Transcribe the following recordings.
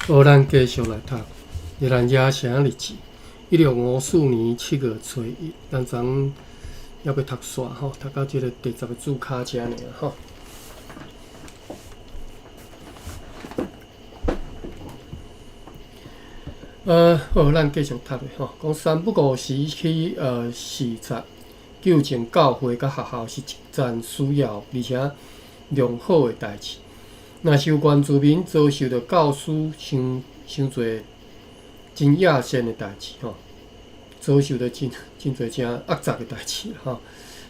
好，咱繼續來讀《熱蘭遮城日誌》，1654年7月初1，咱昨昏猶未讀煞吼，讀到這个第十個注跤遮爾吼。好，咱繼續讀咧吼。講三不五時去視察糾正教會佮學校是一件需要而且良好的代誌。若是有原住民遭受著教師傷傷濟真野性的代誌吼，遭受著真真濟誠惡雜的代誌吼，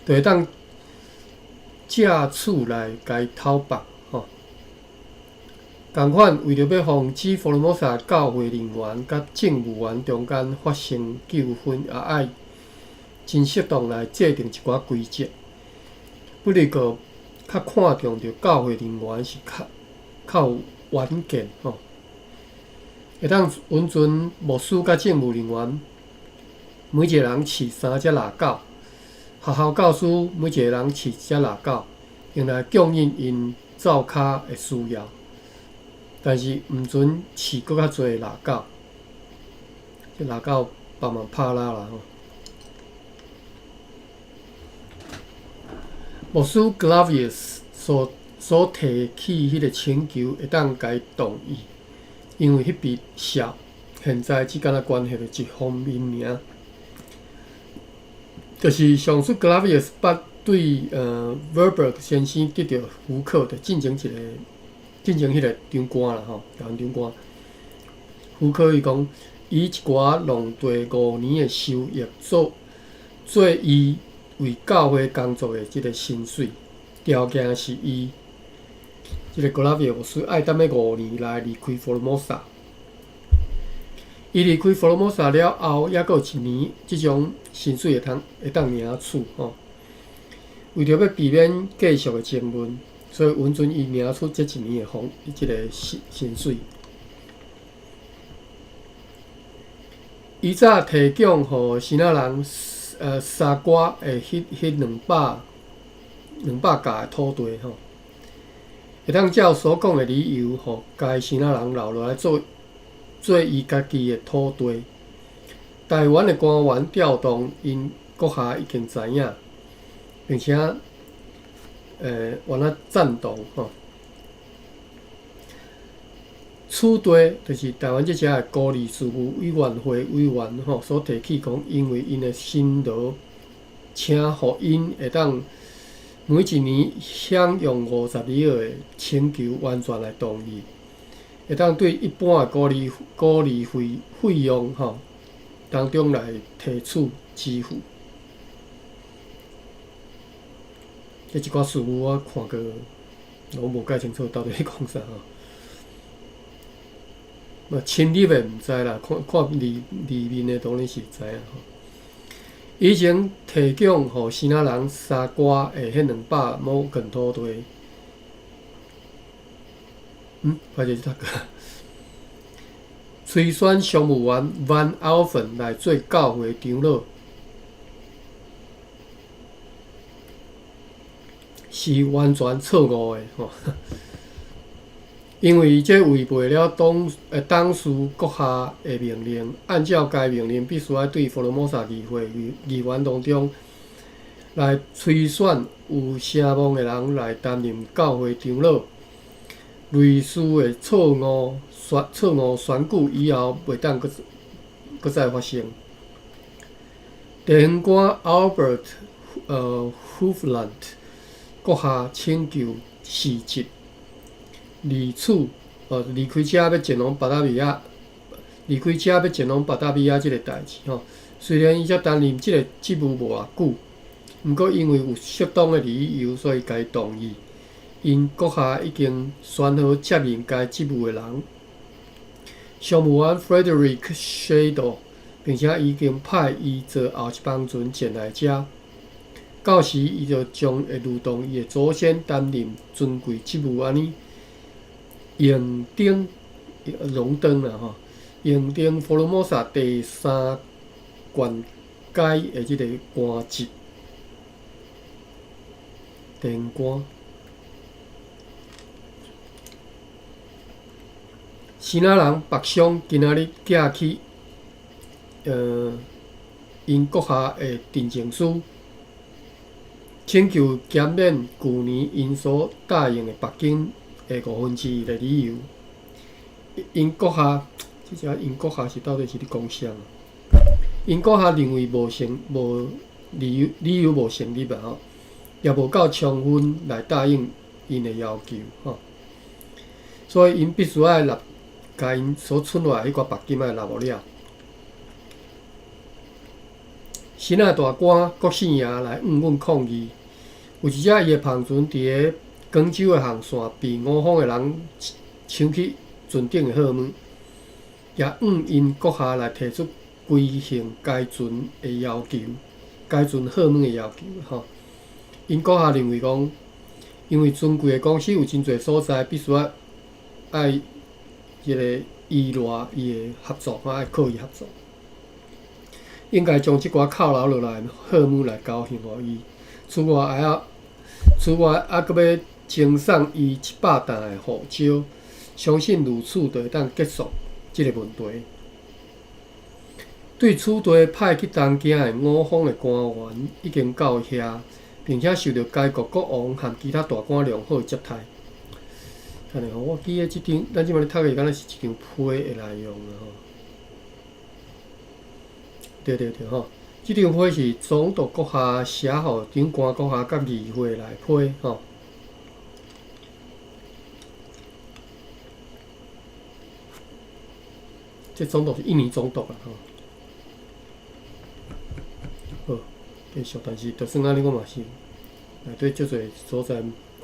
就會當藉此來共伊討白吼。仝款，為著欲防止福爾摩沙教會人員佮政務員中間發生糾紛，也愛真適當來制定一寡規則。不哩閣較看重著教會人員是較較有遠見吼，會當允准牧師佮政務人員每一个人飼三隻獵狗，學校教師每一个人飼一隻獵狗，用來供應𪜶灶跤的需要。但是毋准飼閣較濟獵狗，這獵狗幫忙拍獵啦吼。牧師 Clavius 所所提起彼个請求會當共伊同意，因為彼筆數現在只敢若關係著一方面爾，就是上述 Clavius 捌對Verburg 先生得著許可，就進前一個進前彼个長官啦吼，台灣長官許可伊講，以一寡農地五年的收益做做伊為教會工作的這个薪水，條件是伊這个格拉維爾牧師愛踮咧五年內離開福爾摩沙。伊離開福爾摩沙了後，猶閣有一年，這種薪水會通會當領取吼。為著欲避免繼續的爭論，所以允准伊領取這一年的俸這个薪薪水。伊早提供予支那人。沙瓜的彼彼兩百兩百甲的土地吼，會當照所講的理由，予該支那人留落來做做伊家己的土地。台灣的官員調動𪜶閣下已經知影，並且原來贊同吼。此地就是台灣這遮的孤兒事務委員會委員吼所提起講，因為𪜶的辛勞，請予𪜶會當每一年享用50里的請求，完全來同意，會當對一般的孤兒孤兒費費用吼當中來提取支付。這一寡事務我看過，攏無蓋清楚到底咧講啥吼。嘛，深入的毋知啦，看看字字面的當然是知影吼。以前提供予支那人沙瓜的彼兩百畝耕土地，歹勢讀過。推選商務員 Van Alphen 來做教會長老，是完全錯誤的吼。因為這違背了董董事閣下的命令，按照該命令，必須愛對福爾摩沙議會議員當中來推選有聲望的人來擔任教會長老。類似的錯誤選錯誤選舉以後袂當閣閣再發生。地方官 Albert Hoofland 閣下請求辭職。離此，離開遮欲前往巴達維亞，離開遮欲前往巴達維亞這个代誌吼。雖然伊才擔任這个職務無偌久，毋過因為有適當的理由，所以共伊同意。𪜶閣下已經選好接任該職務的人，商務員 Frederick Shadow，並且已經派伊坐後一班船前來遮。到時，伊就將會如同伊的祖先擔任尊貴職務按呢。榮登榮登啦吼，榮登福爾摩沙第三縣階的這个官職，地方官。支那人北商今仔日寄去，𪜶閣下的陳情書，請求減免舊年𪜶所答應的罰金的1/5的理由。𪜶閣下，這只𪜶閣下是到底是咧講啥？𪜶閣下認為無成無理由理由無成立啊吼，也無夠充分來答應𪜶的要求吼，所以𪜶必須愛納，共𪜶所剩落來彼寡罰金愛納予了。支那大官郭姓爺來向阮抗議，有一隻伊的帆船佇个廣州的航線被五方的人搶去船頂的貨物，也向𪜶閣下來提出歸還該船的要求，該船貨物的要求吼。𪜶閣下認為講，因為尊貴的公司有真濟所在必須愛愛這个依賴伊的合作，愛靠伊合作。應該將這寡扣留落來的貨物來交還予伊。此外，還要此外，猶閣欲贈送伊100擔的胡椒，相信如此就會當結束這个問題。對此地派去東京的五方的官員已經到遐，並且受著該國國王和其他大官良好的接待。等下吼，我記得這張，咱這擺咧讀的敢若是一張批的內容啊吼。對對對吼，這張批是總督閣下寫予長官閣下佮議會來批吼。這總督是印尼總督啦吼。好，繼續，但是就算按呢，我嘛是內底足濟所在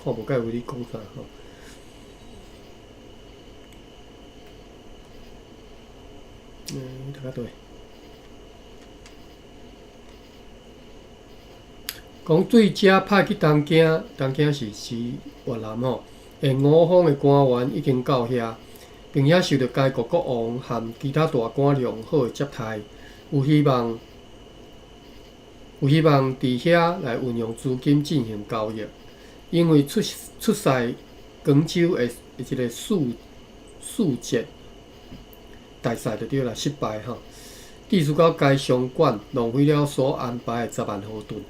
看無蓋有咧講啥吼。嗯，讀較對。講對遮派去東京，東京是指越南吼，的五方的官員已經到遐，並且受著該國國王和其他大官良好的接待，有希望有希望佇遐來運用資金進行交易。因為出出使廣州的這个使使節大使就對啦，失敗吼，致使到該商館浪費了所安排的10萬荷盾。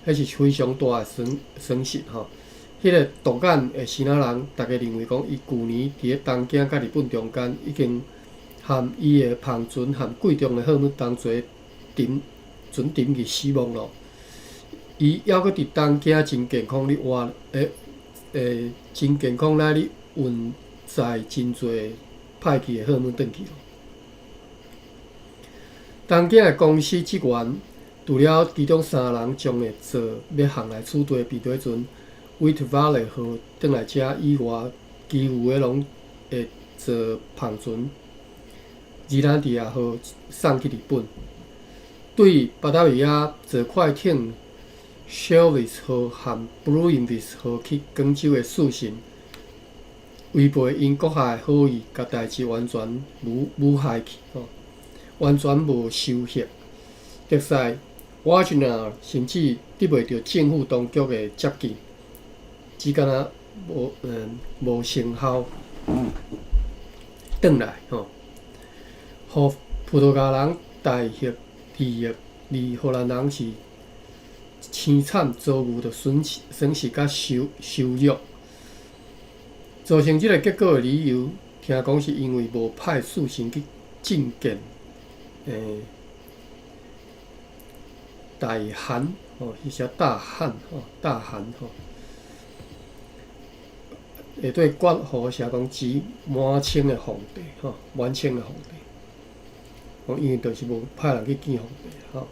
彼是非常大的損損失吼。彼个獨眼的支那人，逐家認為講，伊舊年佇咧東京佮日本中間，已經和伊的帆船和貴重的貨物同齊沉船沉去死亡咯。伊猶閣佇東京真健康咧活，欸欸，真健康來咧運載真濟歹去的貨物轉去咯。東京的公司職員，除了其中三人將會坐欲航來此地皮底船，Wittevale 號轉來遮以外，其餘的攏會坐帆船，熱蘭地亞號送去日本。對巴達維亞坐快艇 Shelvis 號和 Bruinvis 號去廣州的書信，違背𪜶閣下的好意，共代誌完全無無害去，吼，完全無收穫。特使瓦吉納甚至得袂著政府當局的接見，只敢若無無成效轉來吼，予葡萄牙人大獲利益，而荷蘭人是凄慘遭遇著損失、損失佮羞羞辱。造成這个結果的理由，聽講是因為無派使臣去覲見，大汗吼，彼寫大漢吼，大汗吼，下底括號寫講指滿清的皇帝吼，滿清的皇帝，講因為就是無派人去見皇帝吼。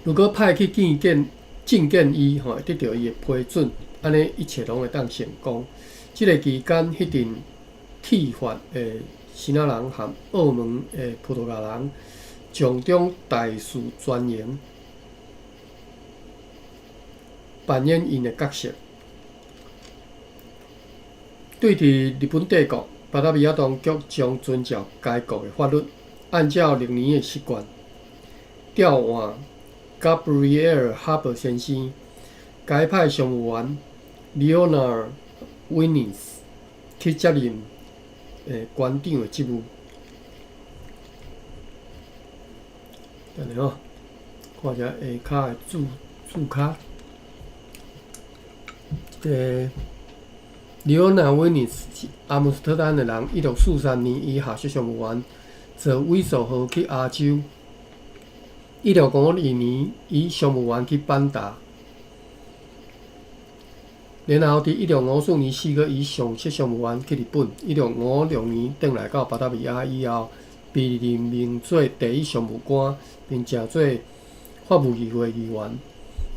如果派去見見覲見伊吼，會得著伊的批准，按呢一切攏會當成功。這个期間，彼陣剃髮的支那人和澳門的葡萄牙人，從中大肆鑽營，扮演𪜶的角色。對佇日本帝國，巴達維亞當局將遵照該國的法律，按照歷年的習慣，調換 Gabriel Harbour 先生，改派商務員 Leonard Winnes 去接任館長的職務。等下吼，看一下下跤的注注跤。這个李奧納維尼是阿姆斯特丹的人，1643年，伊下屬商務員坐偉索號去亞洲。1652年，以商務員去班達。然後，佇1654年4月，以上設商務員去日本。1656年，轉來到巴達維亞以後，被任命做第一商務官，並正做法務議會議員。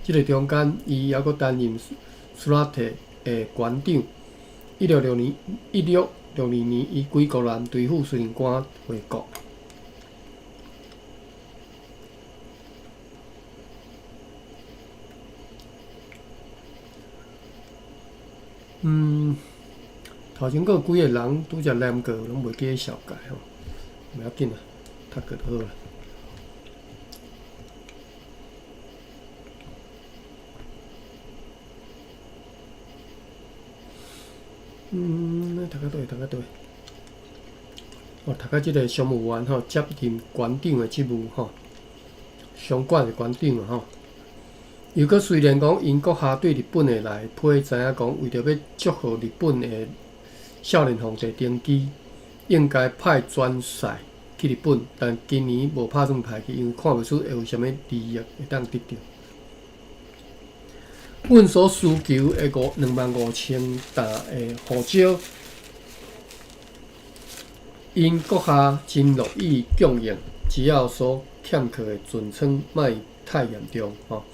這个中間，伊猶閣擔任蘇拉特的館長。1662年，伊歸國艦隊副司令官回國。頭前閣有幾个人拄才念過，攏袂記得紹介吼，袂要緊啦，讀過就好啦。讀到佗？讀到佗？哦，讀到這个商務員吼，接任館長的職務吼，商館的館長啊吼。又閣雖然講，𪜶閣下對日本的內批知影講，為著欲祝賀日本的少年皇帝登基，應該派專使去日本，但今年無拍算派去，因為看袂出會有啥物利益會當得著。阮所需求的25,000擔的胡椒，𪜶閣下真樂意供應，只要所欠缺的船艙莫太嚴重吼。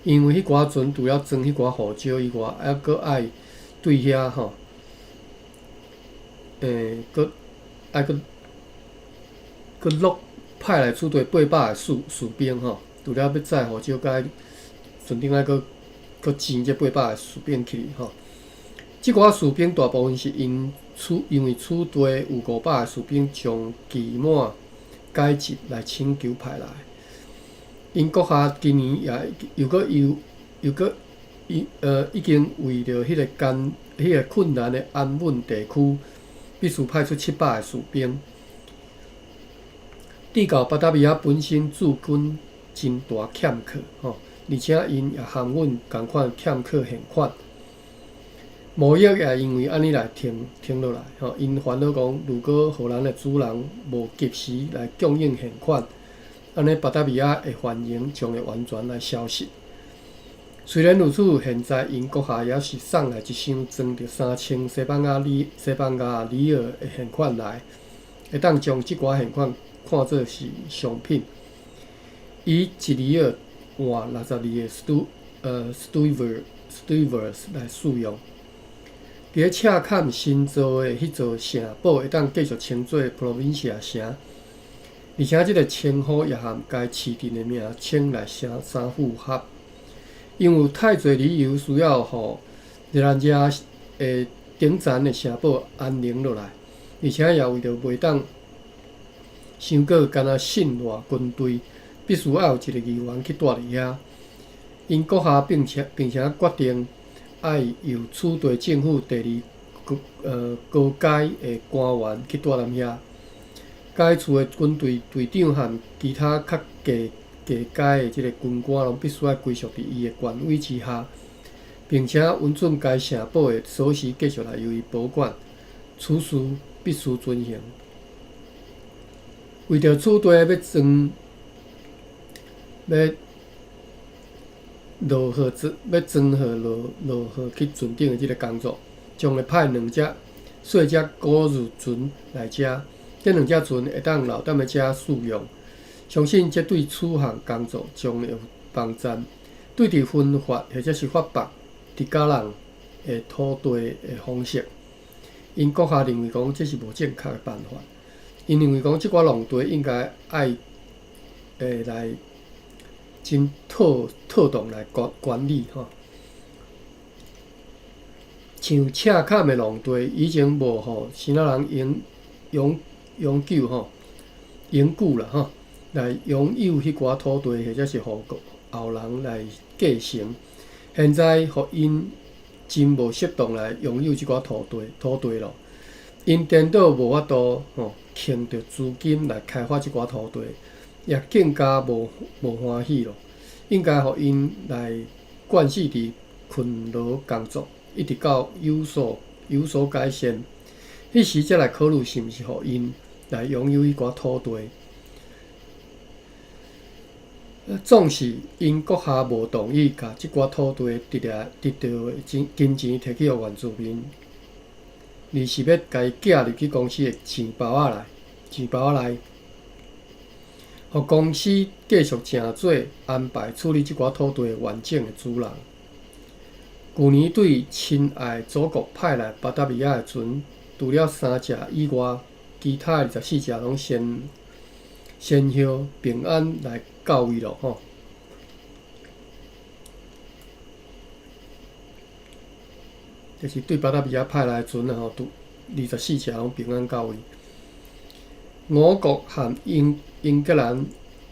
因為彼寡船除了裝彼寡胡椒以外，猶閣愛對遐吼，閣愛閣閣落派來此地800个士兵吼，除了欲載胡椒，閣愛船頂愛閣閣徵這八百个士兵去吼。這寡士兵大部分是因為此地有500个士兵將期滿解職來請求派來。𪜶閣下今年也又閣又又閣已經為著彼个困難的安穩地區，必須派出700个士兵。至到巴達維亞本身駐軍真大欠缺吼，而且𪜶也含阮仝款欠缺現款。貿易也因為按呢來停停落來吼，𪜶煩惱講，如果荷蘭的主人無及時來供應現款，按呢巴達維亞的繁榮將會完全來消失。雖然如此，現在𪜶閣下也是送來一箱裝著3000西班牙里爾的現款來，會當將這寡現款看做是商品，以一里爾換62个 stuivers 來使用。佇咧赤崁新造的彼座城堡會當繼續稱做 Provincia 城，而且這个稱呼也和該市鎮的名稱來相相符合。因為有太濟理由需要予熱蘭遮的頂層的城堡安寧落來，而且也為著袂當傷過敢若信賴軍隊，必須愛有一个議員去蹛佇遐。𪜶閣下並且決定愛由此地政府第二高階的官員去蹛踮遐。該處的軍隊隊長和其他較低低階的這个軍官攏必須愛歸屬佇伊的權威之下，並且允准該城堡的鎖匙繼續來由伊保管。此事必須遵行。為著此地欲裝欲落貨欲裝貨落落貨去船頂的這个工作，將會派兩隻細隻古字船來遮。這兩隻船會當留踮咧遮使用，相信這對此項工作將會有幫助。對佇分發或者是發放佇家人的土地的方式，𪜶閣下認為講這是無正確的辦法。𪜶認為講這寡農地應該愛來真妥妥當來管管理吼。像赤崁的農地以前無予生仔人永永永久吼，永久啦吼，來擁有彼寡土地，或者是予後人來繼承。現在予𪜶真無適當來擁有這寡土地土地咯。𪜶顛倒無法度吼，憑著資金來開發這寡土地，也更加無歡喜囉。應該予𪜶來慣勢佇勤勞工作，一直到有所改善，彼時才來考慮是毋是予𪜶來擁有彼寡土地。總是𪜶閣下無同意，共這寡土地得來得著的金錢提去予原住民，而是欲共伊寄入去公司的錢包仔內，錢包仔內，予公司繼續成做安排處理這寡土地的完整的主人。舊年對親愛祖國派來巴達維亞的船，除了三隻以外，其他24隻攏先後平安來到位囉吼。就是對巴達維亞派來的船啊吼，拄24隻攏平安到位。俄國和英格蘭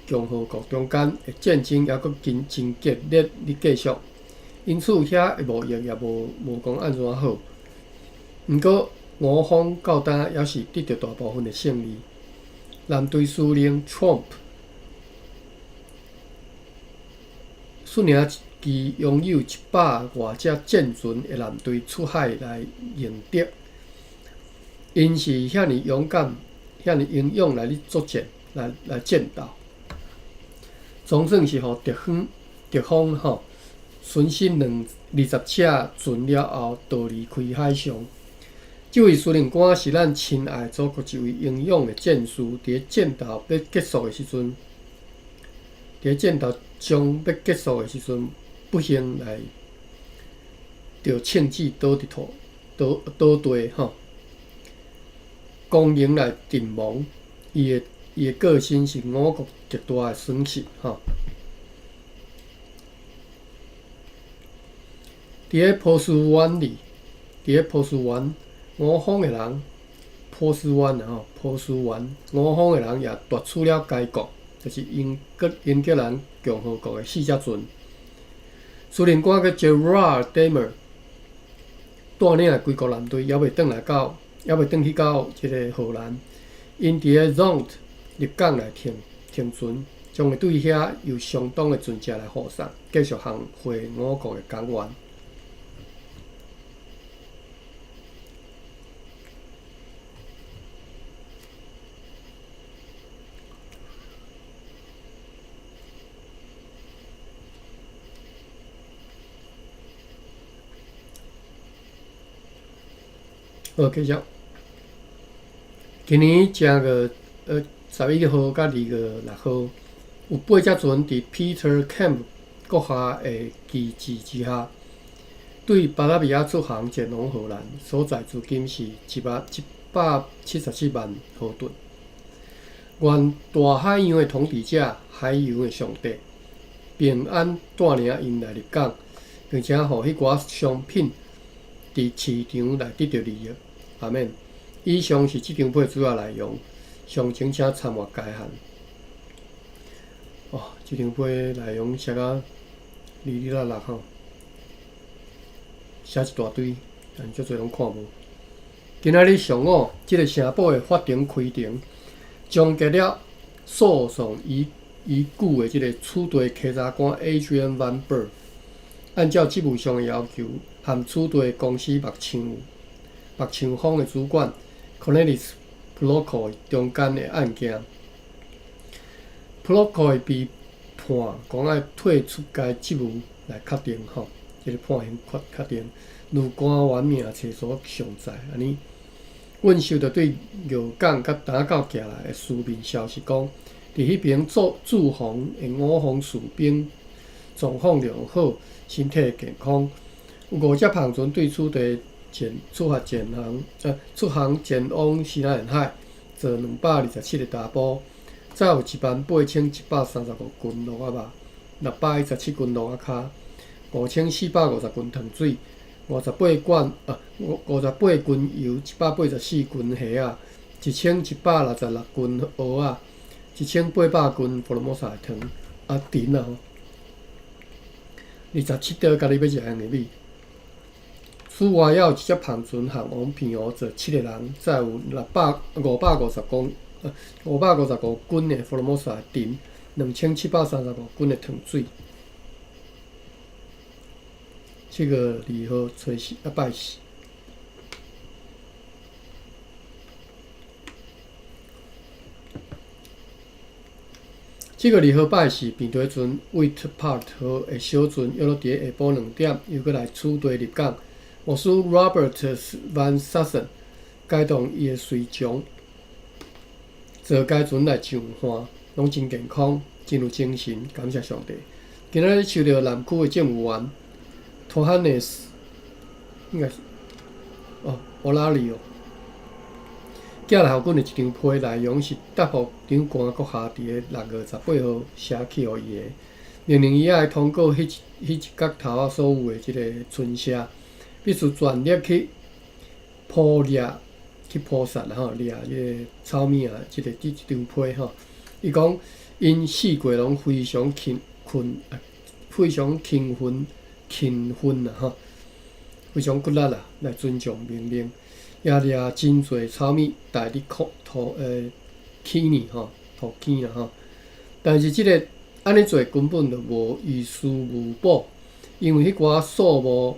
共和國中間的戰爭猶閣真真激烈咧繼續，因此遐的貿易也無講按怎好。毋過，俄方到今猶是得著大部分的勝利。艦隊司令 Trump 率領一支擁有100外隻戰船的艦隊出海來迎敵。𪜶是遐爾勇敢、遐爾英勇來咧作戰、來戰鬥，總算是予敵方吼損失20隻船了後，逃離開海上。這位司令官是咱親愛祖國一位英勇的戰士。佇戰鬥欲結束的時陣，佇戰鬥將欲結束的時陣，不幸來著銃子倒佇土倒倒地吼，光榮來陣亡。伊的過身是我國極大的損失吼。佇咧波斯灣裡，佇咧波斯灣。俄方的人，波斯灣啊吼，波斯灣，俄方的人也奪取了該國，就是英格蘭共和國的四隻船。司令官叫 Gerard Damer，帶領的規國艦隊猶未轉來到，猶未轉去到這个荷蘭。𪜶佇咧 Zont 入港來停船，將會對遐有相當的船隻來護送，繼續航回我國的港灣。好，繼續。今年正月11號佮2月6號，有八隻船佇 Peter Kemp 閣下的旗幟之下，對巴達維亞出航前往荷蘭，所載資金是177萬荷盾。願大海洋的統治者、海洋的上帝平安帶領𪜶來入港，並且予彼寡商品佇市場來得著利益。阿們。以上是這張批主要內容，詳情請參閱該函。哦，這張批內容寫甲哩哩啦啦吼，寫一大堆，但足濟攏看無。今仔日上午，這个城堡的法庭開庭，終結了訴訟已久的這个此地稽查官 Adrian Van Burg，按照職務上的要求，和此地公司牧場方的主管 Cornelis Ploco 中間的案件。Ploco 被判講愛退出該職務來確定吼，這个判刑確定，如官員名冊所詳載按呢。阮收著對玉港佮打狗寄來的書面消息講，佇彼爿做駐防的我方士兵狀況良好，身體健康。有五隻帆船對此地出航前往西南沿海，坐227个查埔，載有18,135斤鹿仔肉，617斤鹿仔跤，5,450斤糖水，58斤油，184斤蝦仔，1,166斤蚵仔，1,800斤福爾摩沙的糖啊甜啊吼，27桌家己欲食用的米。此外，猶有一隻帆船和王片湖載七個人，載有六百五百五十公555斤的福羅摩薩沉，2735斤的糖水。7月2號初四啊，拜四。7月2號拜四，平地船 White Part 號的小船約落佇下晡2點，又閣來此地入港。牧師 Robert Van Sussen 解動伊的隨從，坐該船來上岸，攏真健康，真有精神，感謝上帝。今仔日收著南區的政務員托漢內斯，應該是哦，奧拉里奧。寄來予阮的一張批，內容是答覆長官閣下佇个6月18號寫去予伊的，命令伊愛通過彼一角頭仔所有的這个村社，必須全力去捕掠、去捕殺啦吼，掠這个草物仔，這个這一張批吼。伊講，𪜶四季攏非常勤困，非常勤奮、勤奮啦吼，非常骨力啦，來遵從命令。也掠真濟草物帶佇庫土坑裡吼，土坑啦吼。但是這个按呢做根本就無於事無補，因為彼寡數目、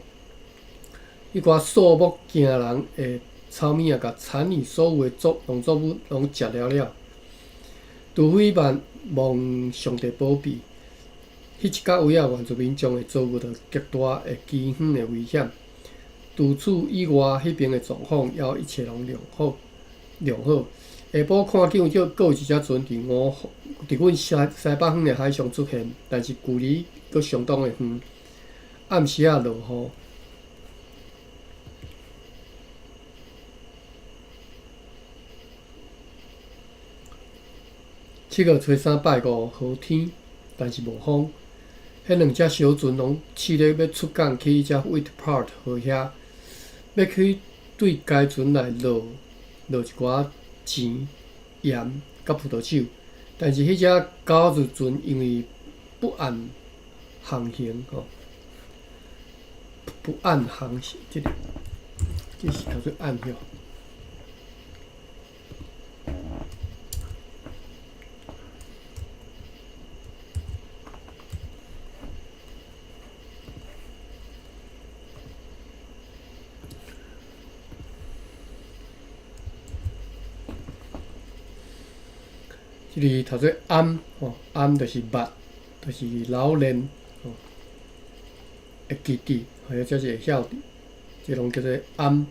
彼寡數目驚人的草物仔，共田裡所有的作農作物攏食了了。除非萬望上帝保庇，彼一角位仔原住民將會遭遇著極大的飢荒的危險。除此以外，彼邊的狀況猶一切攏良好，良好。下晡看見有閣有一隻船佇五佇阮西西北方的海上出現，但是距離閣相當的遠。暗時仔落雨。7月初三拜五，好天，但是無風。彼兩隻小船攏試咧欲出港去彼隻 White Part 號遐，欲去對該船來落落一寡錢、鹽佮葡萄酒，但是彼隻狗子船因為不諳航行吼，不諳航行，這个這是讀做按吼。這个讀做諳吼，諳就是捌，就是老練吼，會記佇，或者是會曉佇，這攏叫做諳。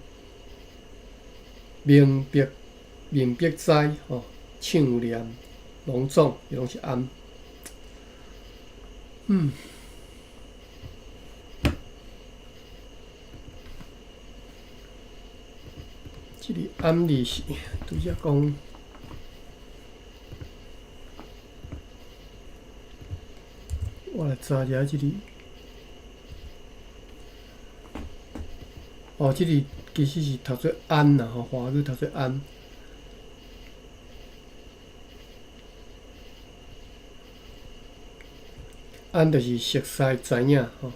明白、明白知吼，唱念、攏總，伊攏是諳。這個諳字是拄則講。我來查一下這个，哦，這个其實是讀做安啦吼，華語讀做安。諳就是熟似知影吼，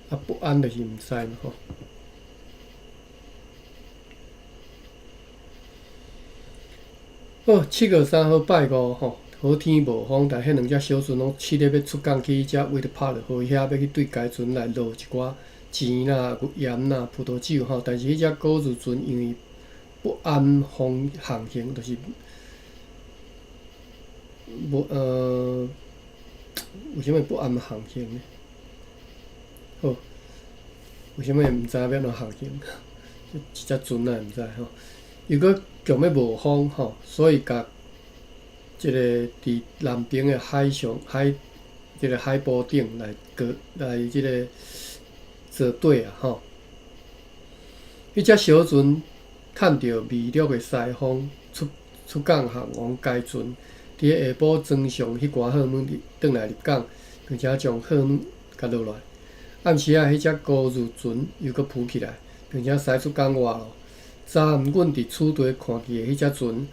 啊不諳就是毋知嘛吼。好，7月3號拜五吼。好天無風，但彼兩隻小船攏試咧欲出港去彼隻 White Part 號遐，欲去對該船來落一寡錢啦、鹽啦、葡萄酒吼。但是彼隻果子船因為不諳航航行，就是無為啥物不諳航行呢？好，為啥物毋知影欲按怎航行？一隻船仔毋知吼，又閣強欲無風吼，所以共這个佇南邊的海上海，這个海埔頂來過來這个坐底啊吼。彼隻小船趁著微弱的西風出出港航往該船，佇下晡裝上彼寡貨物轉來入港，並且將貨物共落來。暗時仔，彼隻孤字船又閣浮起來，並且駛出港外囉。昨暗阮佇此地看見的彼隻船。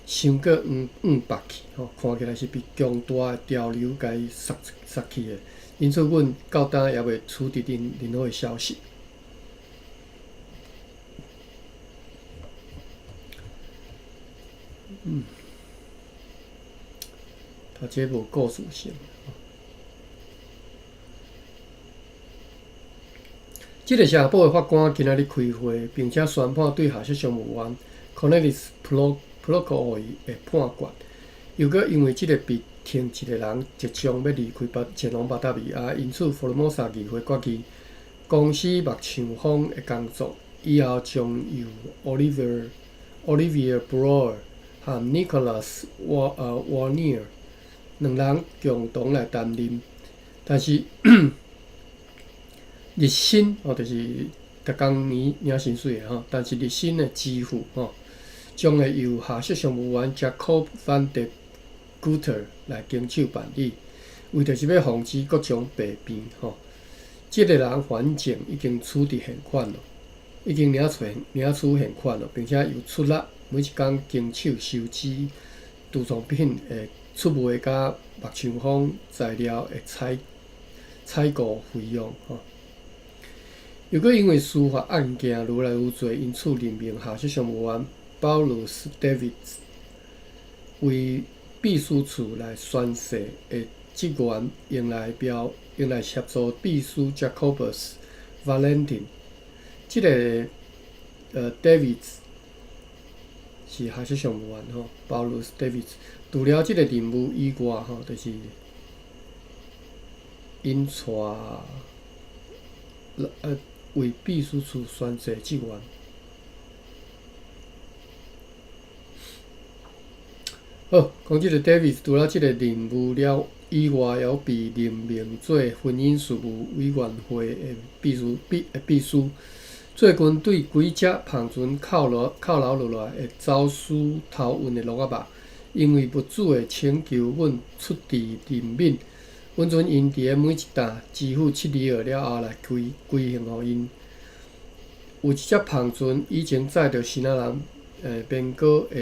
傷過黃黃白去吼，看起來是被強大的潮流共伊捒捒去的。因此，阮到今猶未取得𪜶任何的消息。他這無故事性。這个城堡的法官今仔日開會，並且宣判對下屬商務員 Cornelis Plogoy 的判決。又閣因為這个被停一个人即將欲離開巴前往巴達維亞，因此福爾摩沙議會決議，公司木匠坊的工作以後將由 Olivier Brouwer 和 Nicholas Warnier 兩人共同來擔任。但是日薪哦，就是逐工領領薪水的吼，但是日薪的支付吼，將會由下屬商務員 Jacob van de Guter 來經手辦理，為著是欲防止各種弊病吼。這个人反正已經取得現款咯，已經領取現款咯，並且又出力每一工經手收支儲藏品的出賣佮木匠坊材料的採購費用吼。又閣因為司法案件愈來愈濟，因此任命下屬商務員 Paulus Davids 為秘書處來宣誓的職員，用來協助秘書 Jacobus Valentin。這个Davids 是下屬商務員吼，Paulus Davids。除了這个任務以外吼，就是𪜶帶為秘書處宣誓職員。好，講這个 Davids 除了這个任務了以外，猶被任命做婚姻事務委員會的秘書。最近對幾隻帆船扣留落來的走私偷運的鱸仔肉，因為物主的請求，阮出佇任免，允准𪜶佇咧每一擔支付7里爾了後來歸還予𪜶。有一隻帆船以前載著新仔人邊哥的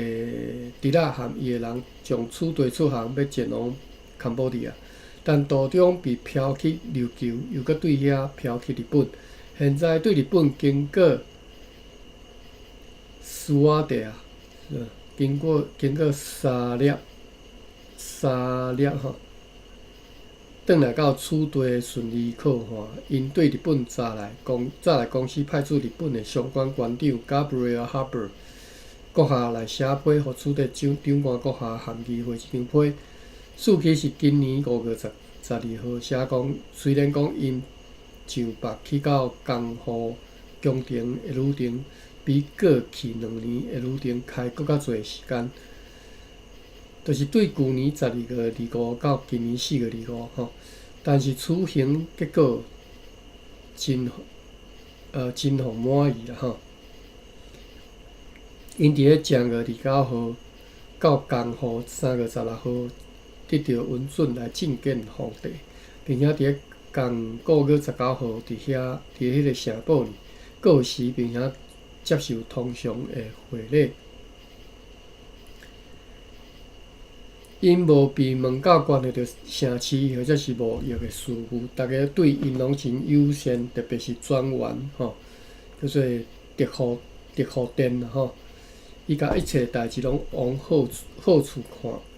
侄仔和伊的人，從此地出航欲前往坎波迪亞，但途中被飄去琉球，又閣對遐飄去日本。現在對日本經過蘇瓦地亞，經過沙粒吼，轉來到此地順利靠岸。𪜶對日本早來公司派駐日本的相關關長 Gabriel Harbour 閣下來寫批，予此地長官閣下和議會這張批。時期是今年5月12號，寫講雖然講𪜶上北去到江戶宮廷的旅程，比過去2年的旅程開閣較濟時間，就是對舊年12月25到今年4月25吼。但是此行結果真予滿意啦吼。𪜶佇咧正月29號到江戶3月16號得著允准來覲見皇帝，並且佇咧仝個月19號佇遐佇彼个城堡裡過時，並且接受通常的會禮。𪜶無被問到關係著城市或者是貿易的事務，逐家對𪜶攏真友善，特別是專員吼，叫做德福殿吼。伊共一切代誌攏往好處看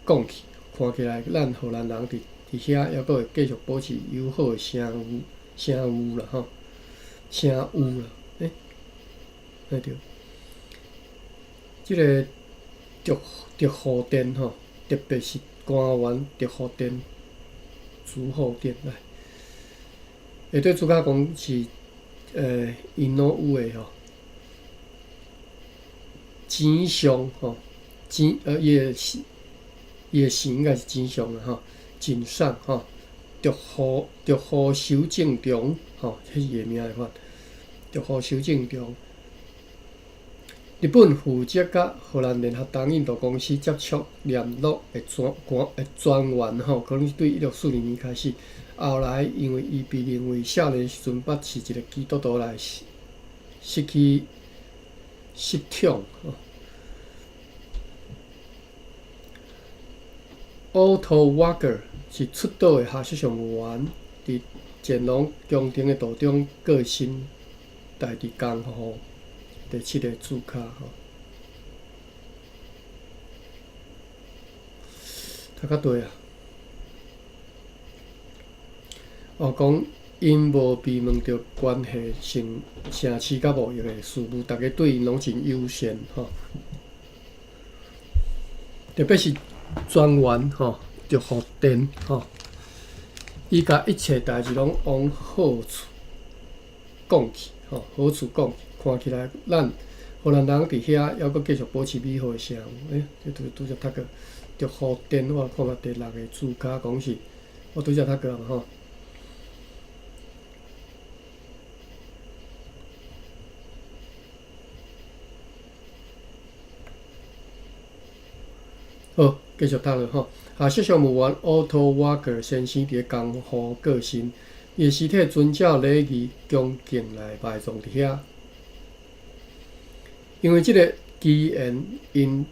講去，看起來咱荷蘭人佇遐猶閣會繼續保持友好的聲譽啦吼，聲譽啦，對。這个德福殿吼，特別是官員德福殿、主後殿來，會對主角講是𪜶攏有的吼，錢上吼，錢伊的姓應該是錢上啦吼，井上吼，德福修正長吼，彼是伊的名字款，德福修正長。日本負責佮荷蘭聯合東印度公司接觸聯絡的專員吼，可能是對1640年開始。後來因為伊被認為少年時陣捌是一个基督徒來失去失寵吼。Otto Walker 是出島的下屬商務員，佇乾隆宮廷的途中過身，待佇江戶第七个主卡吼。讀較對啊！哦，講𪜶無被問著關係城城市佮貿易的事務，逐家對𪜶攏真友善吼。特別是專員吼，陸福田吼，伊共一切代誌攏往好處講去吼，好處講去，看起來咱荷蘭人佇遐猶閣繼續保持美好的聲譽。欸，這拄拄才讀過陸福田，我看覓第六个字跤講是，我拄才讀過嘛吼。好，繼續讀落吼。啊，攝像務員 Otto Walker 先生佇咧江戶過身，伊的屍體遵照禮儀恭敬來埋葬佇遐。因為這个機緣，𪜶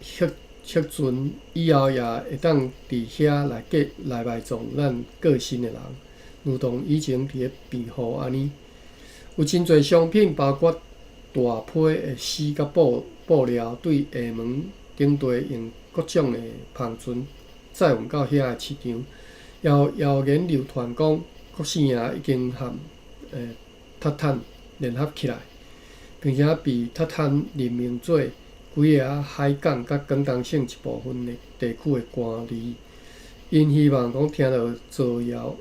彼彼陣以後也會當佇遐來過來埋葬咱過身的人，如同以前佇咧庇護按呢。有真濟商品，包括大批的絲佮布布料，對廈門頂地用各種的帆船載運到遐的市場。也有謠言流傳講，國姓爺已經和塔坦聯合起來，並且被塔坦任命做幾个海港佮廣東省一部分的地區的官吏。𪜶希望講聽著造謠，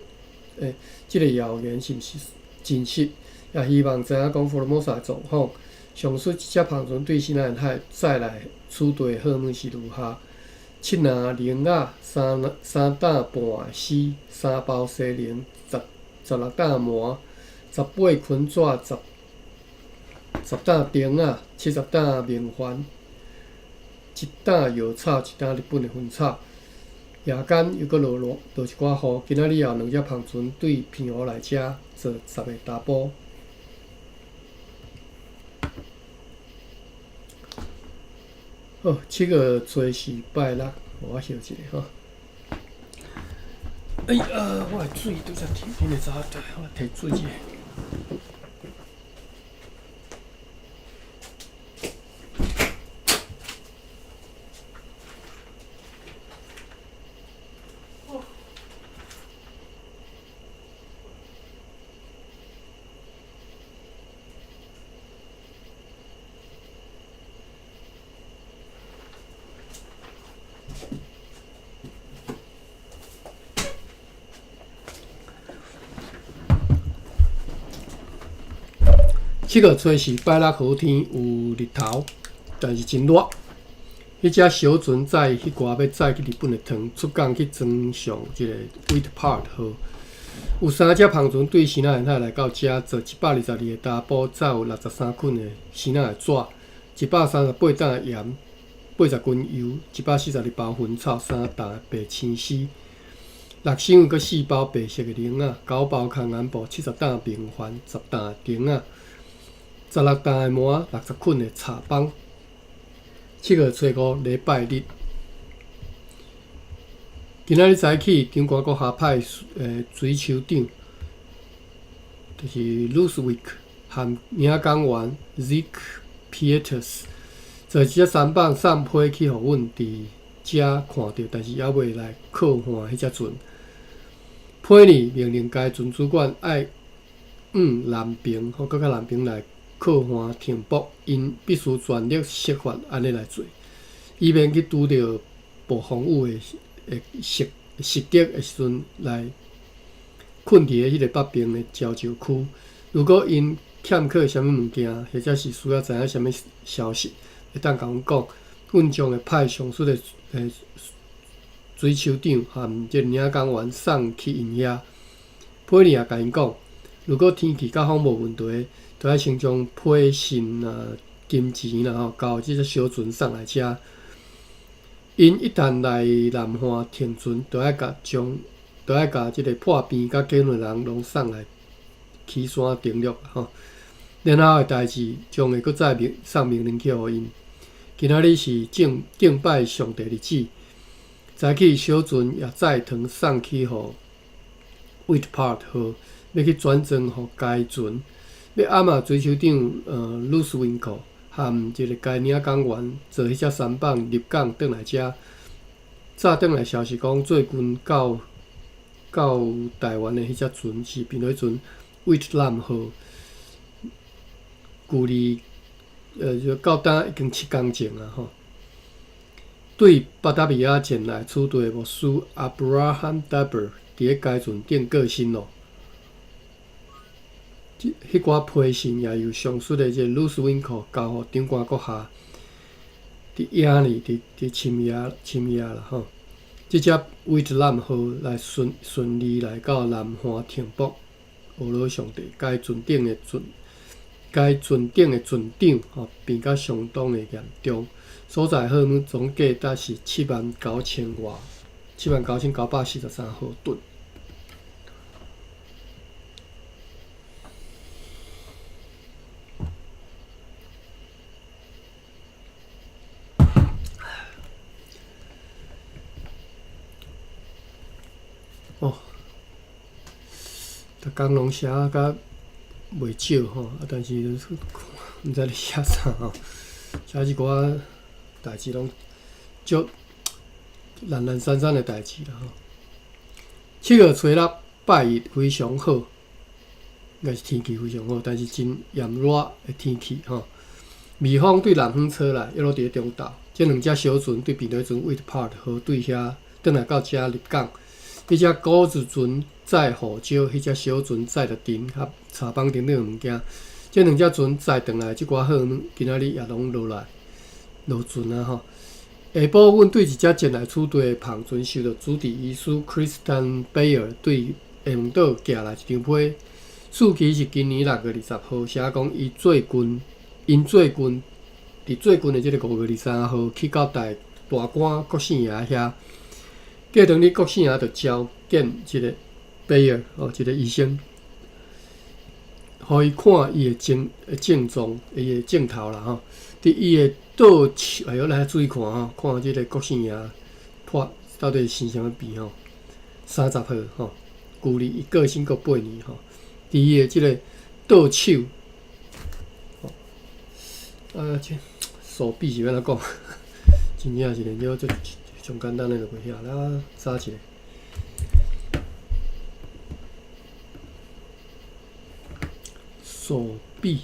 這个謠言是毋是真實？也希望知影講福爾摩沙的狀況。上述這隻帆船對西南海載來此地的貨物是如下：七籃菱仔、三三擔半的絲、三包西寧、十十六擔麻、十八捆紙、十十擔釘仔、70擔明礬、一擔藥草、一擔日本的薰草。夜間又閣落落落一寡雨，今仔日有兩隻帆船對澎湖來遮做十个查埔。好，7月初四拜六，我翕一下吼。哎呀，我的水拄才提，恁會知影？我來提水者。7月初四拜六好天，有日頭，但是真熱。彼隻小船載彼寡欲載去日本的糖，出港去裝上這个 White Part 號。有三隻帆船對西南海來到遮，做122个查埔，載有63捆的西南的紙，138擔的鹽，80斤油，142包薰草，3擔白青絲，6箱閣4包白色的菱仔，9包空眼布，70擔明礬，10擔釘仔。16擔的麻，60捆的茶枋。7月初五，禮拜日。今仔日早起，長官閣下派水手長，就是 Loosewijk 和領港員 Zeke Pieters，坐一隻舢舨送批去予阮佇遮看著，但是猶未來靠岸彼隻船。佩尼命令該船主管愛往南爿，吼，閣較南爿來。靠岸停泊，𪜶必須全力設法按呢來做，以免去拄著暴風雨的襲襲擊的時陣來困佇咧彼個北爿的礁石區。如果𪜶欠缺啥物物件，或者是需要知影啥物消息，會當共阮講，阮將會派上述的水手長和這個領港員送去𪜶遐。佩尼也共𪜶講，如果天氣佮風無問題，就愛先將批信啊、金錢啦吼，交這隻小船送來遮。𪜶一旦來南岸停船，就愛共將，就愛共這个破病佮結婚的人攏送來岐山登陸吼。然後的代誌將會閣再命送命令去予𪜶。今仔日是敬敬拜上帝日子，早起小船也載糖送去予 White 號欲去轉裝予該船，欲暗仔水手長魯斯溫克含一个該領港員坐彼隻舢舨入港轉來遮。早轉來消息講，最近到臺灣的彼隻船是檳榔船 Whitlam 號，距離就到今已經7工前啊吼。對巴達維亞前來此地的牧師 Abraham Dapper 佇咧該船頂過身咯。彼寡批信也由上述的這個魯斯溫克交予長官閣下，佇夜裡佇深夜啦吼。這隻威特蘭號來順利來到南岸停泊。俄羅上帝，該船頂的船長吼病甲相當的嚴重，所載貨物總計達是7萬9千外，79,943毫噸。哦，逐工攏寫甲袂少吼，啊，但是毋知咧寫啥吼，寫一寡代誌攏足懶懶散散的代誌啦吼。7月初6拜一非常好，應該是天氣非常好，但是真炎熱的天氣吼。微風對南方吹來，一路佇咧中晝，這兩隻小船對檳榔船 White Part 號對遐轉來到遮入港。彼隻古子船載胡椒，彼隻小船載著甜佮柴枋等等的物件。這兩隻船載轉來，這寡貨物今仔日也攏落來落船啊吼。下晡，阮對一隻前來此地的帆船受著主治醫師 Christian Bayer 對廈門島寄來一張批，事期是今年6月20號，寫講伊最近，𪜶最近佇最近的這个5月23號去到大官國姓爺遐。過當日國姓爺就召見這个貝爾哦，一个醫生，予伊看伊的症狀，伊的症頭啦吼。佇伊的倒手，哎喲，來注意看吼，看這个國姓爺破到底生啥物病吼？30號吼，距離伊過身閣8年吼。佇伊的這个倒手，啊，這手臂是欲按怎講？真正是連這足上簡單的就袂曉，來查一下。手臂，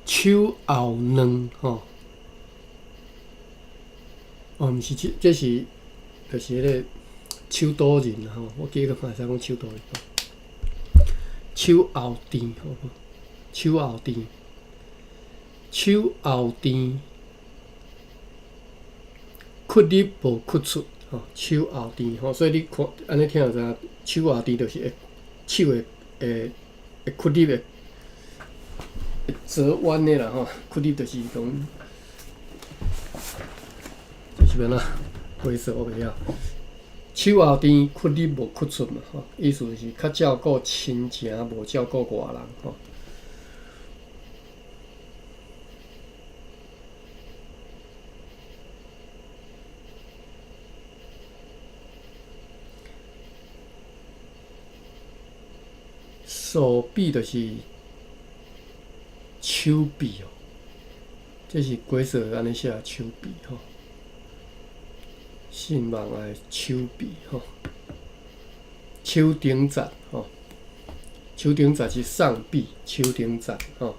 手後軟吼，哦，毋是，這是就是彼个手刀人吼，我記得嘛會使講手刀人。手後墊好無？手後墊，手後墊，屈入無屈出吼，手後墊吼，所以你看按呢聽就知影，手後墊就是會手會屈入的，會折彎的啦吼，屈入就是講，這是欲按怎？回說我袂曉，手後墊屈入無屈出嘛吼，意思是較照顧親情，無照顧外人吼。手臂就是手臂哦，這是解說按呢寫手臂吼。信望愛手臂吼，手頂節吼，手頂節是上臂，手頂節吼，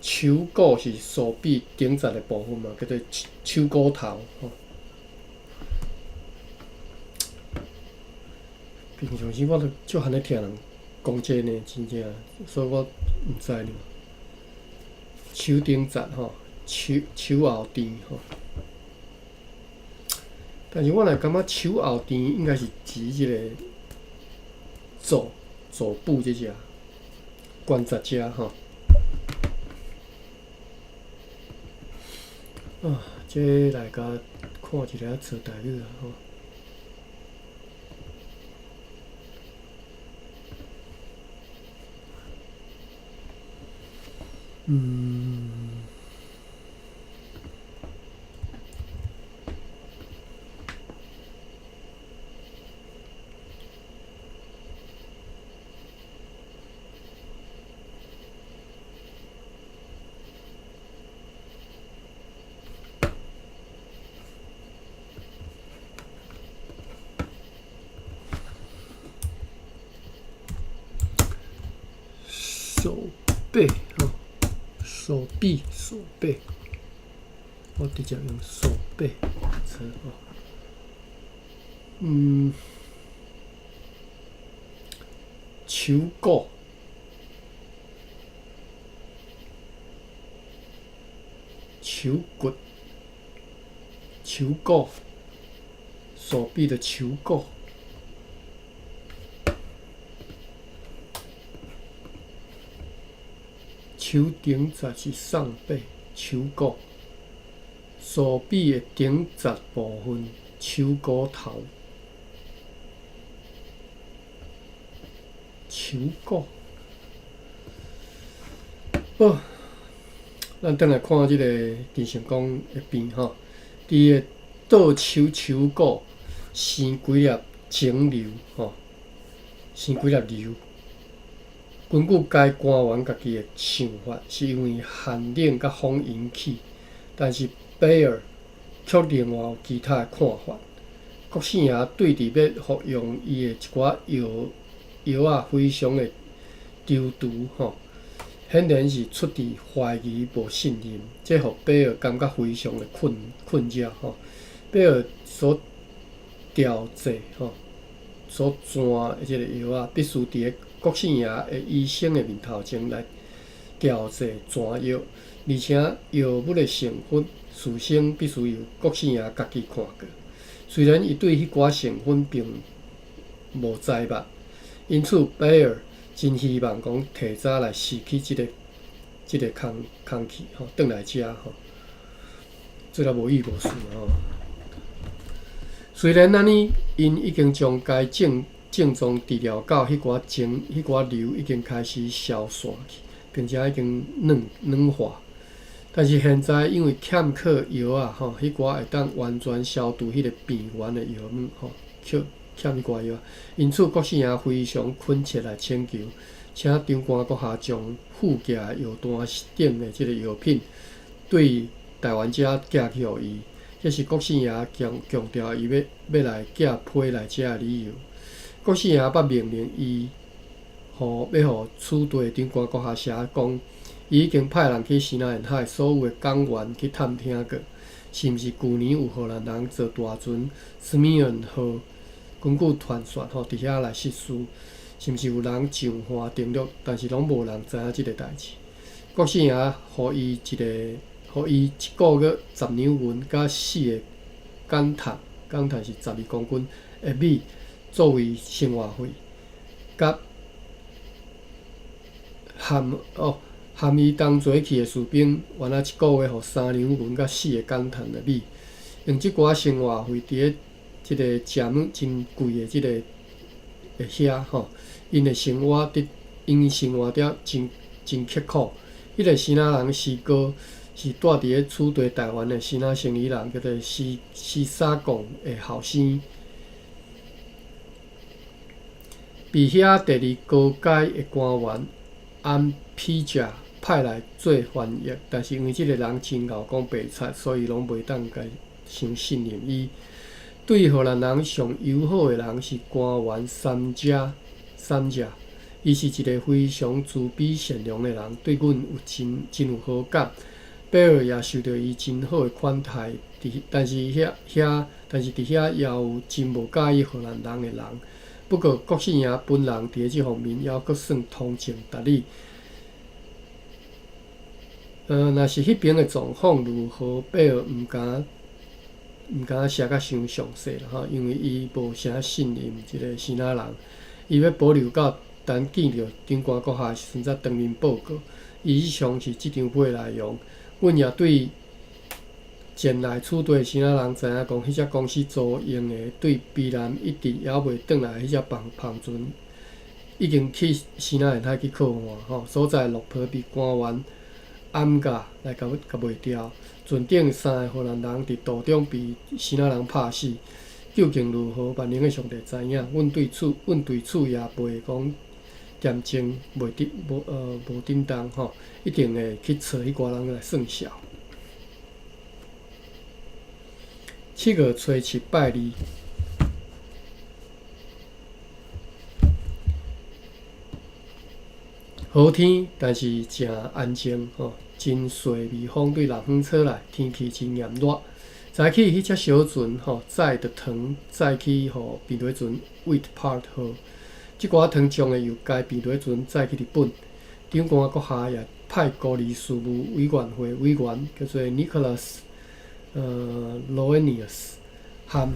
手骨是手臂頂節的部分嘛，叫做手骨頭吼。平常時我都足罕咧聽人講這呢，真正，所以我毋知呢。手頂節吼，手後墊吼。但是我若感覺手後墊應該是指這個肘部這隻關節這吼。啊，這來共看一下做台語啊吼。手臂吼，手臂，手臂，我直接用手臂词吼。手骨，手骨，手骨，手臂的球骨。手顶节是上臂，手骨，手臂的顶节部分，手骨头，手骨。好，咱转来看这个陈成功的病吼，伫个倒手手骨生几粒肿瘤吼，生几粒瘤。根据该官员家己的想法，是因为寒冷佮风引起，但是比尔却另外有其他的看法。国姓爷对伫欲服用伊的一寡药药仔非常的踌躇吼，显然是出自怀疑无信任，这予比尔感觉非常的困扰吼。比尔所调制吼，所转的这个药仔，必须伫个国姓爷的医生的面头前来调制转药，而且药物的成分事先必须由国姓爷家己看过。虽然伊对彼寡成分并无知捌，因此比尔真希望讲提早来失去这个空气吼，转来遮吼，做了无意无事吼。虽然按呢，𪜶已经将该症状治疗到彼寡瘤已经开始消散去，并且已经软化。但是现在因为欠缺药仔吼，彼寡会当完全消除彼个病原的药物吼，欠彼寡药，因此国姓爷非常恳切来请求，请长官阁下将附寄的药单顶的这个药品对台湾遮寄去予伊。这是国姓爷强调伊欲来寄批来遮的理由。国姓爷捌命令伊，欲予此地长官阁下写讲，伊已经派人去西南沿海所有的港员去探听过，是毋是旧年有荷兰人坐大船斯米尔号，根据传说吼，伫遐来失事，是毋是有人上岸登陆？但是拢无人知影这个代志。国姓爷予伊一个月10两银佮4个港炭，港炭是12公斤的米作为生活费，佮含伊同齐去的士兵，原来一个月予3两银佮4个港炭的米，用这寡生活费伫咧这个食物真贵的这个遐吼，𪜶生活得真刻苦。彼个支那人诗歌是住伫咧此地台湾的支那生意人，叫做施沙贡的后生。被遐第二高阶的官员安皮贾派来做翻译，但是因为这个人真𠢕讲白贼，所以拢袂当共伤信任伊。对荷兰人上友好的人是官员三者，伊是一个非常慈悲善良的人，对阮有真有好感。比尔也受著伊真好的款待，但是伫遐也有真无佮意荷兰人的人。不过国姓爷本人伫这方面犹阁算通情达理。若是彼边的状况如何，比尔毋敢写甲伤详细啦吼，因为伊无啥信任这个支那人，伊欲保留到等见著长官阁下时阵才当面报告。以上是这张批内容。阮也对前来此地的支那人知影讲，彼只公司租用的对卑南一直犹未转来彼只帆船，已经去支那沿海去靠岸吼，所在落皮被官员掩蓋來共共賣掉。船頂三个荷蘭人佇途中被支那人拍死，究竟如何？萬能的上帝知影。阮對此，阮對此也袂講恬靜，袂振無呃無振動吼，一定會去揣彼寡人來算數。七月初七拜二，好天，但是誠安靜吼，真細微風對南方吹來，天氣真炎熱。早起彼隻小船吼，載著糖載去予平底船 White 號，這寡糖將會由該平底船載去日本。長官閣下也派孤兒事務委員會委員叫做 Nicholas Lowenius 和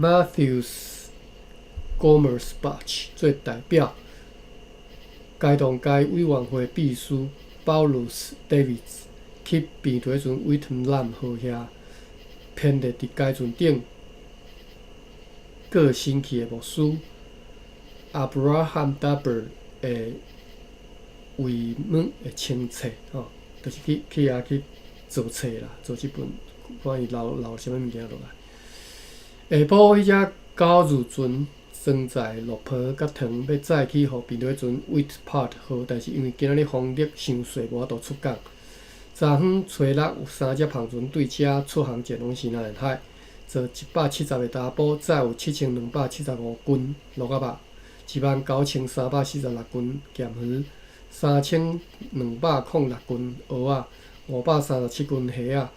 Matthews Gommersbach 做代表。偕同該委員會秘書 Paulus Davids 去平底船 Witlam 號遐，編列佇該船頂過身去的牧師 Abraham Dubber 的遺物的清冊，吼，就是去去遐去做冊啦，做這本，看伊留留啥物物件落來。下晡，彼隻九字船裝載落皮佮糖，欲載去予平底船 White 號，但是因為今仔日風力傷細，無法度出港。昨昏初六有三隻帆船對遮出航前往西南海，坐170個查埔，載有7275斤蘆仔肉，19346斤鹹魚，3206斤蚵仔，537斤蝦仔，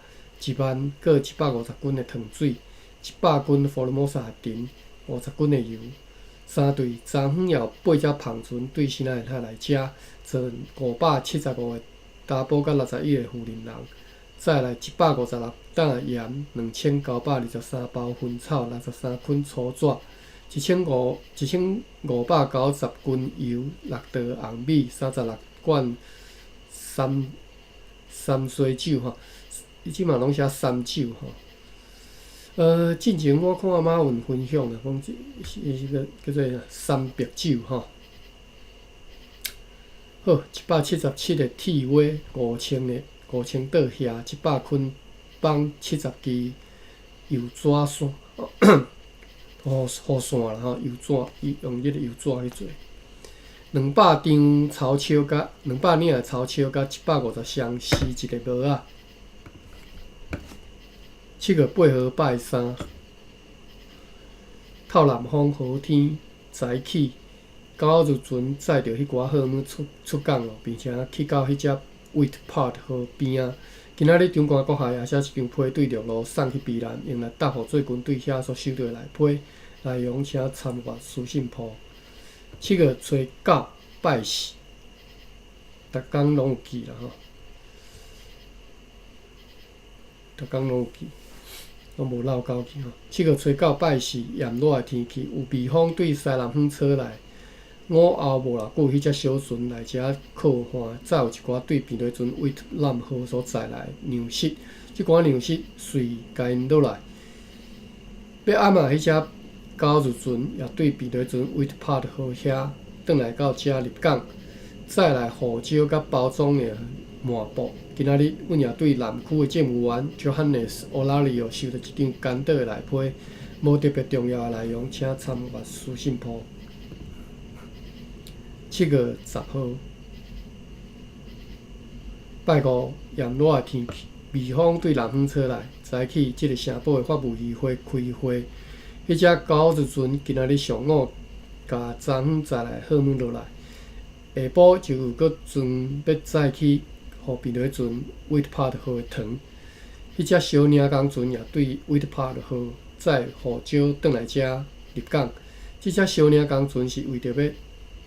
一萬閣150斤的糖水，100斤福爾摩沙的甜，50斤的油。三隊昨昏也有八隻帆船對西南海來遮，坐575個查埔佮61個婦人人，載來156擔鹽，2923包薰草，63捆粗紙，1590斤油，6袋紅米，36罐三三西酒吼，伊這馬攏寫三酒吼。進前我看馬雲分享啊，講這是個叫做三白酒吼。好，177個鐵鍋，5000個5000桌蝦，100捆綁70支油紙線，雨雨傘啦吼，油紙伊用彼個油紙去做。200張草梢佮200領的草梢佮150箱絲一个帽仔。7月8號拜三，透南風好天，早起九日船載著彼寡貨物出出港咯，並且去到彼隻 White 號邊仔。今仔日長官閣下也寫一張批對陸路送去宜蘭，用來答覆最近對遐所收著的內批內容，請參閱書信簿。7月初9拜四，逐工攏有記啦吼，逐工攏有記，攏無落交去吼。七月初九拜四，炎熱的天氣，有微風對西南方吹來。午後無偌久，彼隻小船來遮靠岸，載有一寡對平底船 Whitlam 號所載來糧食。這寡糧食隨共𪜶落來。欲暗仔，彼隻九日船也對平底船 White 號遐轉來到遮入港，載來胡椒佮包裝的麻布。今仔日，阮也對南區的政務員 Johannes Olario 收著一張干島的內批，無特別重要的內容，請參閱書信簿。7月10號，拜五，炎熱的天氣，微風對南方吹來。早起，這个城堡的法務議會開會，彼隻九日船今仔日上午共昨昏載來貨物落來，下晡就有閣船欲載去予平底船 White 號的糖。彼隻小領工船也對 White 號載胡椒轉來遮入港。這隻小領工船是為著欲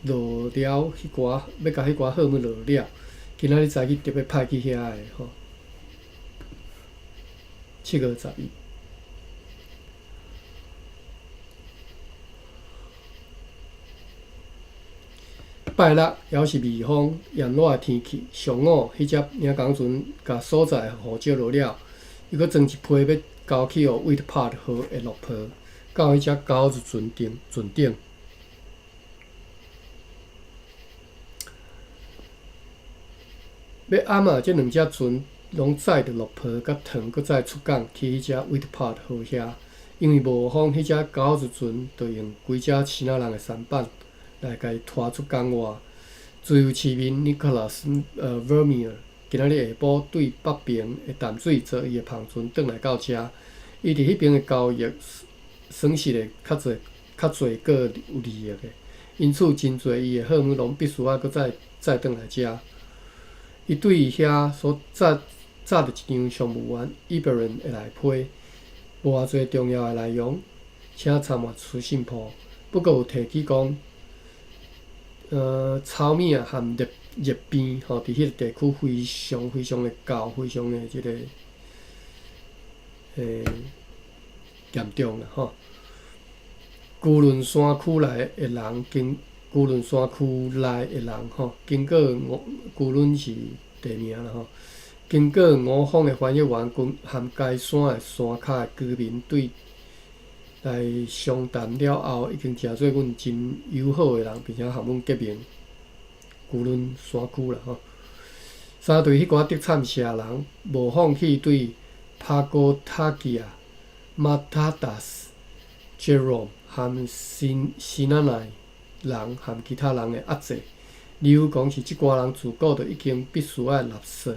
落了彼寡，欲共彼寡貨物落了，今仔日早起特別派去遐的吼。7月11，拜六猶是微風炎熱的天氣。上午，彼隻領工船共所載的胡椒落了，伊閣裝一批欲交去予 White 號的落皮，到彼隻九日船頂船頂。欲欲暗仔，這兩隻船攏載著落皮佮糖，閣再出港去彼隻 Witpoort 河遐，因為無風，彼隻猴子船就用規隻支那人的舢板來共伊拖出港外。自由市民 Nicholas Vermeer 今仔日下晡對北爿的淡水坐伊的帆船轉來到遮，伊佇彼爿的交易損失的較濟較濟閣有利益的，因此真濟伊的貨物攏必須愛閣再載轉來遮。伊對遐所載載著一張商務員伊伯倫的內批，無偌濟重要的內容，請參閱書信簿。不過有提起講，糙米仔含熱熱病吼，佇彼個地區非常非常的高，非常的這個嚴重啦吼。龜崙山區內的人經龜崙山區內的人吼，經過五龜崙是地名啦吼。經過五方的翻譯員跟含該山的山跤的居民對來商談了後，已經誠做阮真友好的人，並且含阮結盟。龜崙山區啦吼。三對彼寡德慘社人無放棄對帕哥塔基亞、馬塔達斯、Jerome 含新新那奈人含其他人的壓制，理由講是這寡人自古就已經必須愛納稅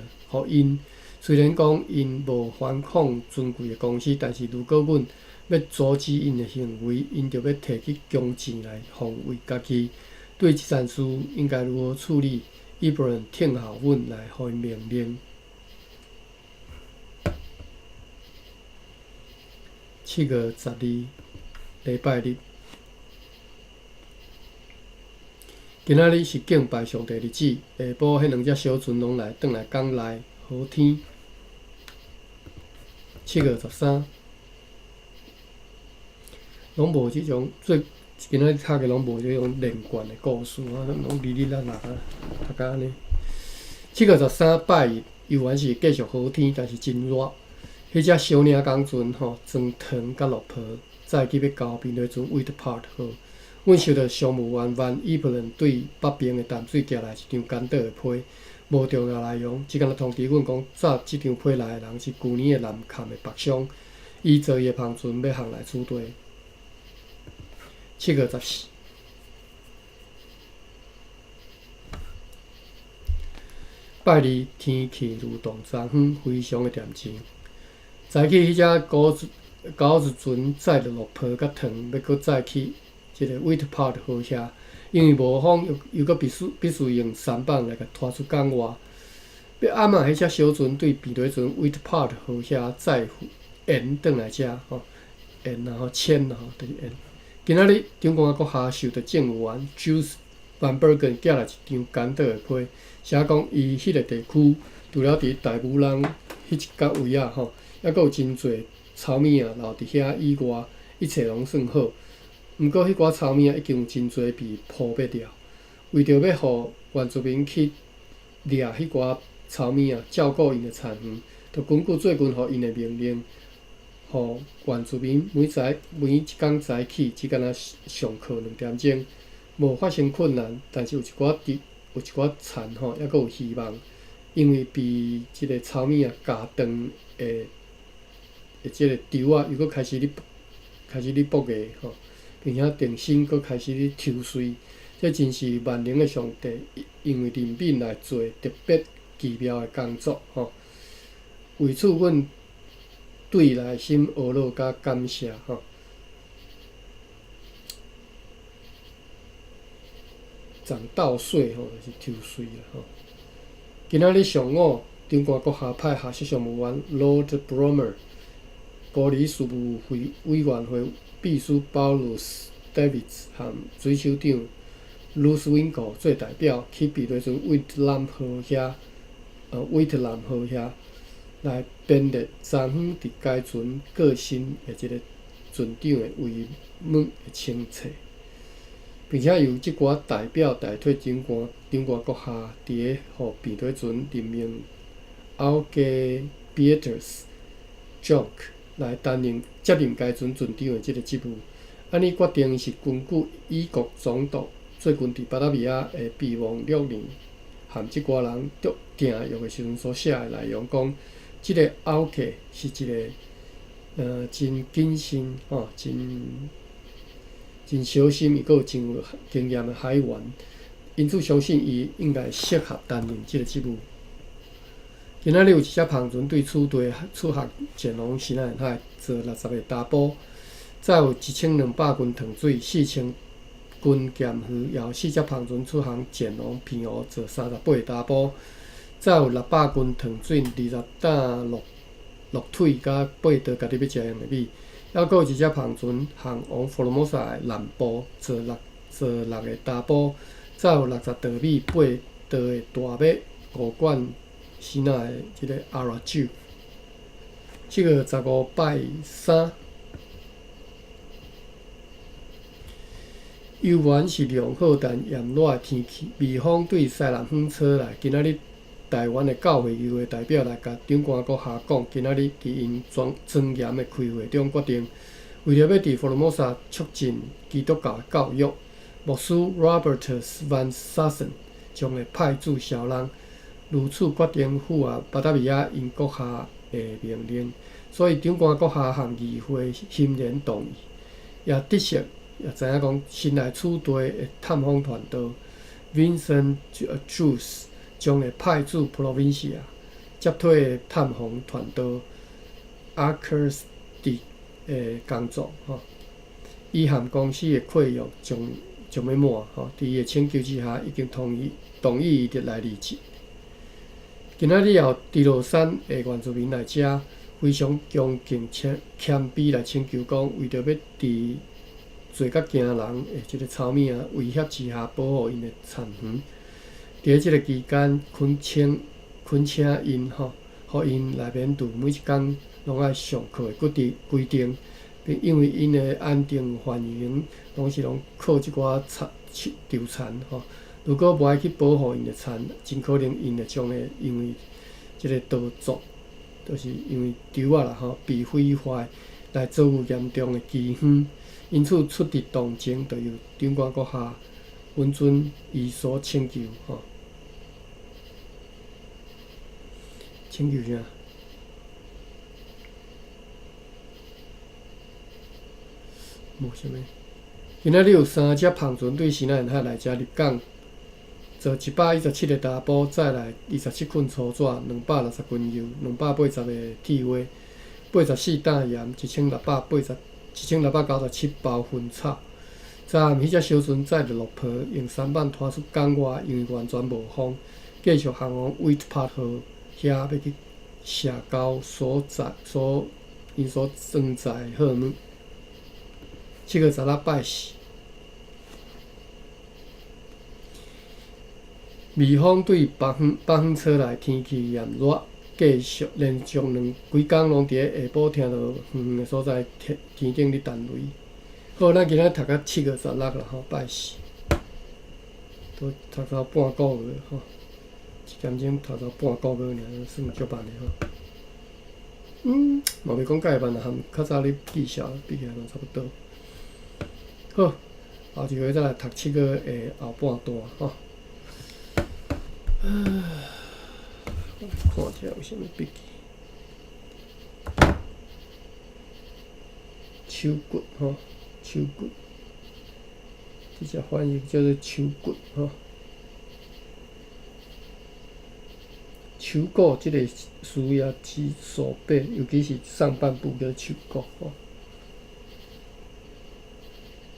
予𪜶。雖然講𪜶無反抗尊貴的公司，但是如果阮欲阻止𪜶的行為，𪜶就欲提起弓箭來防衛家己。對這件事應該如何處理？伊伯倫聽候阮來予𪜶命令。7月12，禮拜日。今仔日是敬拜上帝日子，下晡彼兩隻小船攏來轉來港內，好天。7月13，攏無這種最今仔日讀的攏無這種連貫的故事啊，攏哩哩啦啦啊，讀甲按呢。7月13拜日，猶原是繼續好天，但是真熱。彼隻小領工船吼，裝糖佮落皮，載去欲交平底船 Witpoort 號。阮收到商務員萬伊普倫對北爿的淡水寄來一張簡短的批，無重要內容，只干焦通知阮講，載這張批來的人是舊年的南崁的北商，伊坐伊的帆船欲航來此地。7月14，拜二天氣如同昨昏，非常的恬靜。早起彼隻猴子猴子船載著落皮佮糖，欲閣載去這個 Witpoort 河遐，因為無風，又又閣必須必須用舢板來共拖出港外。欲暗仔，彼隻小船對平底船 Witpoort 河遐載鹽轉來遮吼，鹽啊吼，鉛啊吼，就是鹽。今仔日長官閣下受著政務員 Jules Van Bergen 寄來一張簡短的批，寫講伊彼個地區除了佇大武人彼一角位仔吼，猶閣有真濟糙米仔留佇遐以外，一切攏算好。毋過彼寡糙米仔已經有真濟被撲滅了。為著欲予原住民去掠彼寡糙米仔，照顧𪜶的田園，就根據最近予𪜶的命令，予原住民每早每一工早起只干焦上課2點鐘，無發生困難，但是有一寡豬有一寡田吼，猶閣有希望，因為被這個糙米仔咬斷的的這個枝仔又閣開始咧開始咧爆芽吼，並且重新閣開始咧抽穗，這真是萬能的上帝因為憐憫來做特別奇妙的工作吼。為此，阮對內心懊惱佮感謝吼。長稻穗吼，就是抽穗啦吼。今仔日上午，長官閣下派下屬商務員 Lord Brommer、玻璃事務會委員會秘書 Paulus Davids 和水手長 Loosewinkel 做代表，去平底船威特南號遐，威特南號遐來編列昨昏佇該船過身的這个船長的遺物的清冊。並且由這寡代表代替長官長官閣下佇个予平底船任命 Aukje Pietersz Jonk 來擔任接任該船船長的這个職務。按呢決定是根據英國總督最近佇巴達維亞的備忘錄裡含和這寡人訂約的時陣所寫的內容，講這个歐克是一个真謹慎吼，真小心，伊閣有真有經驗的海員，因此相信伊應該適合擔任這个職務。今仔日有一隻帆船對此地出航前往西南海，載60个查埔，載有1200斤糖水、4000斤鹹魚，也有四隻帆船出航前往澎湖，載38个查埔，載有600斤糖水、20擔鹿腿佮8袋家己欲食用的米。抑閣有一隻帆船航往福羅摩薩的南部，載六個查埔，載有60袋米、8袋的大麥、5罐鮮奶的這个阿拉酒。7月15拜三，猶原是良好但炎熱的天氣。微風對西南風吹來。今仔日台灣的教會議會代表來共長官閣下講，今仔日佇𪜶莊嚴的開會中決定，為著欲佇福羅摩薩促進基督教的教育，牧師 Robertus Van Sassen 將會派駐蕭人，如此決定符合巴達維亞𪜶閣下的命令，所以長官閣下和議會欣然同意，也得悉也知影講新來此地的探訪團隊 Vincent Jules 將會派駐 Provincia 接替的探訪團隊 Arkerstede 的工作吼。伊和公司的契約將欲滿吼，佇伊的請求之下，已經同意伊來離職。今仔日也有豬落山的原住民來遮，非常恭敬謙卑來請求講，為著欲佇濟甲驚人的這个草物仔威脅之下，保護𪜶的田園。佇咧這个期間，懇請𪜶吼，予𪜶來免除每一工攏愛上課的規定，因為𪜶的安定繁榮，攏靠這寡田田產吼。如果無愛去保護𪜶的田，真可能𪜶會將會因為這个盜作，就是因為稻仔啦吼被毀壞，來遭遇嚴重的饑荒。因此出佇同情，就由長官閣下允准伊所請求吼。請求啥？無啥物。今仔日有三隻帆船對西南海來遮入港，載117个查埔，載來27捆粗紙、260斤油、280个鐵鍋、84擔鹽、1697包薰草。昨暗彼隻小船載著落皮，用舢舨拖出港外，因為完全無風，繼續航往威特帕號遐，欲去卸交所載所𪜶所裝載的貨物。7月16拜四，微風對北方吹來，天氣炎熱，繼續連續兩幾工攏佇咧下晡聽著遠遠的所在天頂咧彈雷。好，咱今仔讀到7月16啦吼，拜四，都讀到半個月吼，一點鐘讀到半個月爾，算足慢的吼。嘛袂講蓋慢啦，含較早咧記數比起來嘛差不多。好，後一個月再來讀七月的後半段吼。看一下有啥物筆記。手骨吼，手骨，這隻翻譯叫做手骨吼。手骨這个詞也指手臂，尤其是上半部叫手骨吼。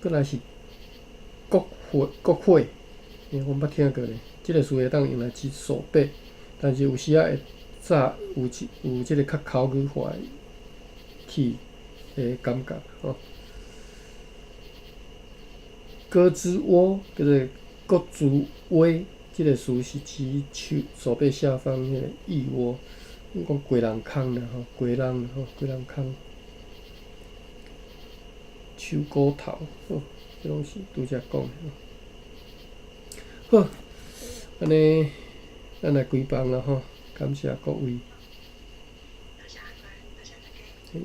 閣來是國血，我毋捌聽過咧。這个詞會當用來指手臂，但是有時仔會早有這个較口語化的去的感覺吼。胳肢窩叫做胳肢窩，這个詞是指手臂下方彼个腋窩。阮講雞籠空啦吼，雞籠吼，雞籠空。手骨頭，好，這攏是拄才講的。好，按呢，咱來關房啦吼，感謝各位。多謝阿官，多謝大家。